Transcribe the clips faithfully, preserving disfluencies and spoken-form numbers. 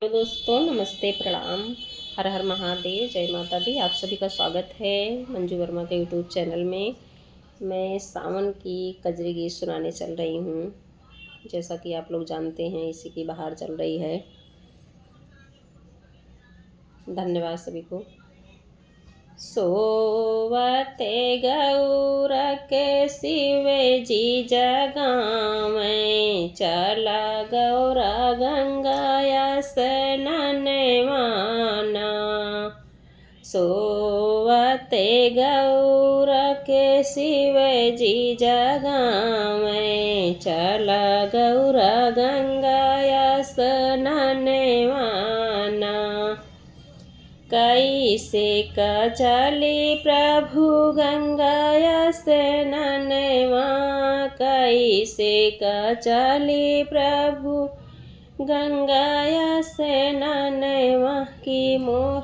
हेलो दोस्तों, नमस्ते, प्रणाम, हर हर महादेव, जय माता दी। आप सभी का स्वागत है मंजू वर्मा के YouTube चैनल में। मैं सावन की कजरी गीत सुनाने चल रही हूँ। जैसा कि आप लोग जानते हैं, इसी की बहार चल रही है। धन्यवाद सभी को। सोवते गौरा के शिव जी जगावें, चला गौरा गंगा स्नान माना। सोवते गौरा के शिव जी जगावें, चला गौरा गंगा स्नान माना। कैसे का चली प्रभु गंगा स्नानवा, कैसे का चली प्रभु गंगा स्नानवा, कि मोर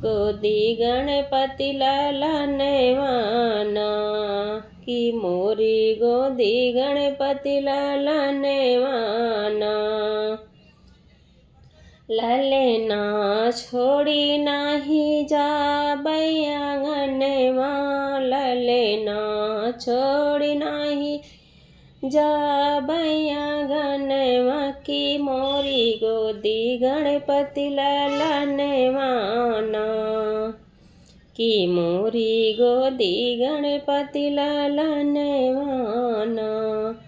गोदी गणपति ललनवा ना, कि मोरी गोदी गणपति ललनवा ना। ललना छोड़ी नाही जाबै आंगनवा, ललना छोड़ी नाही जाबै आंगनवा, कि मोरी गोदी गणपति ललनवा ना। कि मोरी गोदी गणपति ललनवा ना।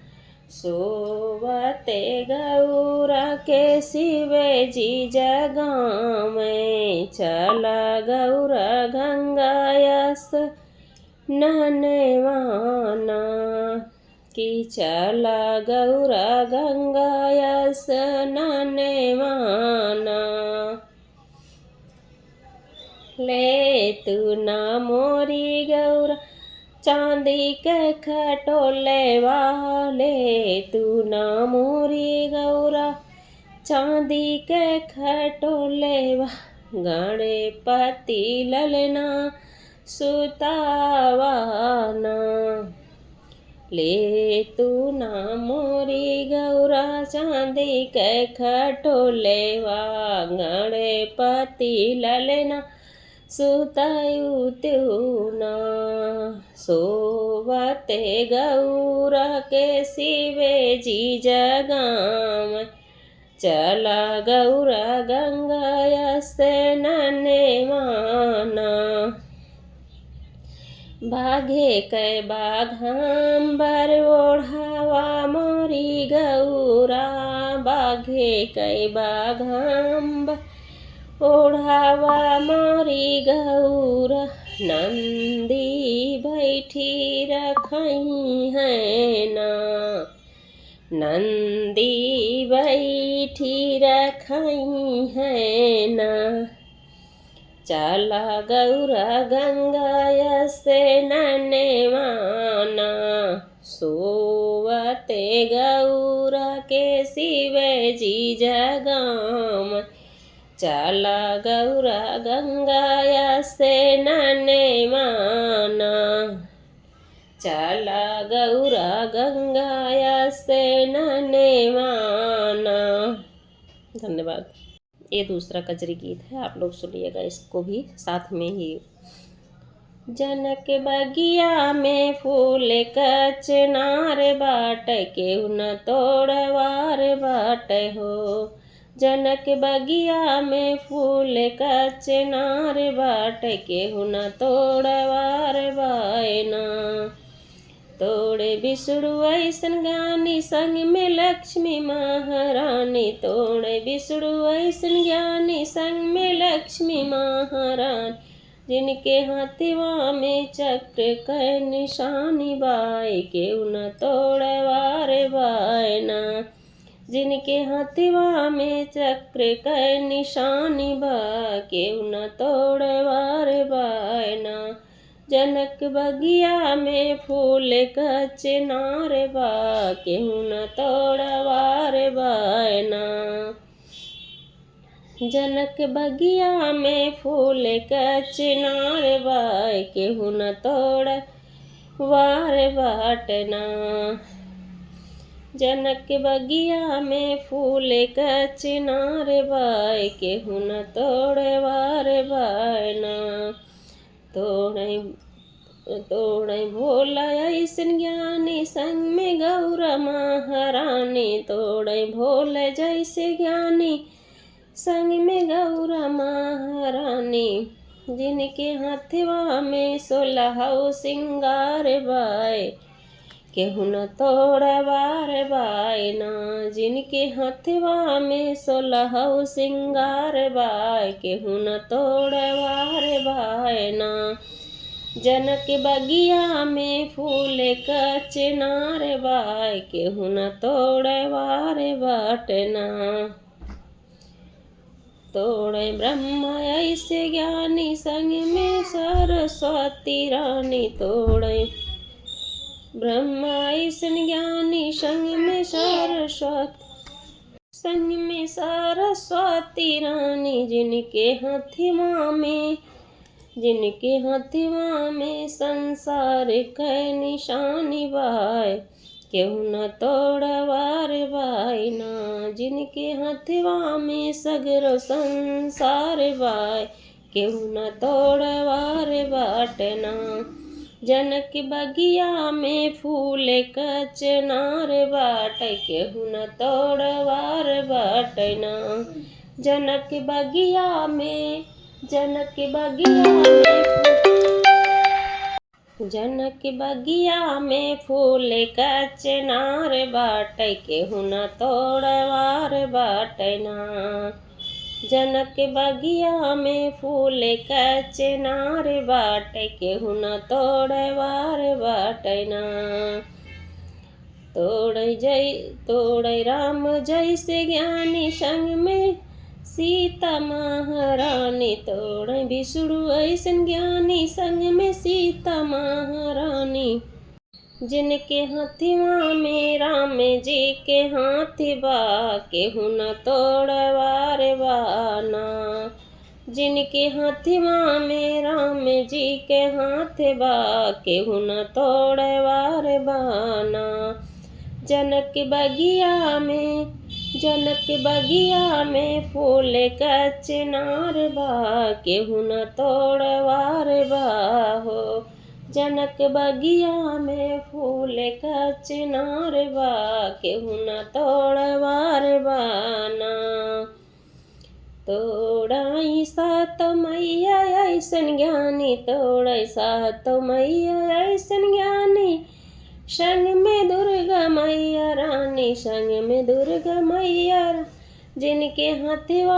सोवते गौरा के शिव जी जगावें, चला गौरा गंगा स्नानवा ना। कि चला गौरा गंगा स्नानवा ना। ले तू ना मोरी गौरा चांदी के खटोलेवा, ले तू ना मोरी गौरा चांदी के खटोलेवा, गणपति ललना सुतावा ना। ले तू ना मोरी गौरा चांदी के खटोलेवा, गणपति ललना सुतायु तू ना। सोवते गौरा के शिव जी जगावें, चला गौरा गंगा स्नानवा ना। बाघे कै बाघाम्बर ओढ़ावा मोरी गौरा, बाघे कै बाघाम्बर ओढ़ावा मोरी गौरा, नंदी बैठी रखइहैं ना। नंदी बैठी रखइहैं ना। चला गौरा गंगा स्नानवा ना। सोवते गौरा के शिव जी जगावें, चला गौरा गंगा स्नानवा ना। चला गौरा गंगा स्नानवा ना। धन्यवाद। ये दूसरा कजरी गीत है, आप लोग सुनिएगा इसको भी साथ में ही। जनक बगिया में फूल कचनार बाट, केहू न तोड़वार बाट हो। जनक बगिया में फूल कचनार बाट, केहू न तोड़वार बायना। तोड़े विष्णु ऐसन ज्ञानी संग में लक्ष्मी महारानी, तोड़े विष्णु ऐसन ज्ञानी संग में लक्ष्मी महारानी। जिनके हथवा में चक्र कै निशानी बाय, केहू न तोड़वार बायना। जिनके हथवा में चक्र कै निशानी बा, केहू न तोड़वार बायना। जनक बगिया में फूल कचनार बा, केहू न तोड़वार बायना। जनक बगिया में फूल कचनार बा, केहू न तोड़वार बाटना। जनक बगिया में फूले क चिनार बाय, केहू न तोड़े वार बाय ना। तोड़े, तोड़े भोला अइसन ज्ञानी, संग में गौरा महारानी। तोड़े भोला जैसे ज्ञानी, संग में गौरा महारानी। जिनके हथवा में सोलहौ सिंगार बाय, केहू न तोड़े वार बाय ना। जिनके हथवा में सोलहौ सिंगार बाय, केहू न तोड़े वार बाय ना। जनक बगिया में फूले क चिनार बाय, केहू न तोड़े वार बाटे ना। तोड़े ब्रह्मा अइसे ज्ञानी, संग में सरस्वती रानी। तोड़े ब्रह्मा अइसन ज्ञानी, संग में सरस्वती, संग में सरस्वती रानी। जिनके हथवा में, जिनके हथवा में संसार कै निशानी बाय, केहू न तोड़े वार बाय ना। जिनके हथवा में सगरो संसार बाय, केहू न तोड़े वार बाटे ना। जनक बगिया में फूले क चिनार बाटे, केहू न तोड़े वार बाटे ना। जनक बगिया में, जनक बगिया में फू- जनक बगिया में फूले क चिनार बाटे, केहू न तोड़े वार बाटे ना। जनक बगिया में फूले क चिनार बाटे, केहू न तोड़े वार बाटे ना। तोड़े जय, तोड़े राम जैसे ज्ञानी, संग में सीता महारानी। तोड़े विष्णु अइसन ज्ञानी, संग में सीता महारानी। जिनके हथवा में राम जी के हाथ बा, केहू न तोड़े वार बा ना। जिनके हथवा में राम जी के हाथ बा, केहू न तोड़े वार बा ना। जनक बगिया में, जनक बगिया में फूले क चिनार बा, केहू न तोड़े वार बा हो। जनक बगिया में फूले क चिनार बा, केहू न तोड़े वार बा ना। तोड़े सात मैया अइसन ज्ञानी, तोड़े सात मैया अइसन ज्ञानी, संग में दुर्गा मैया रानी, संग में दुर्गा मैया रा-, जिनके हथवा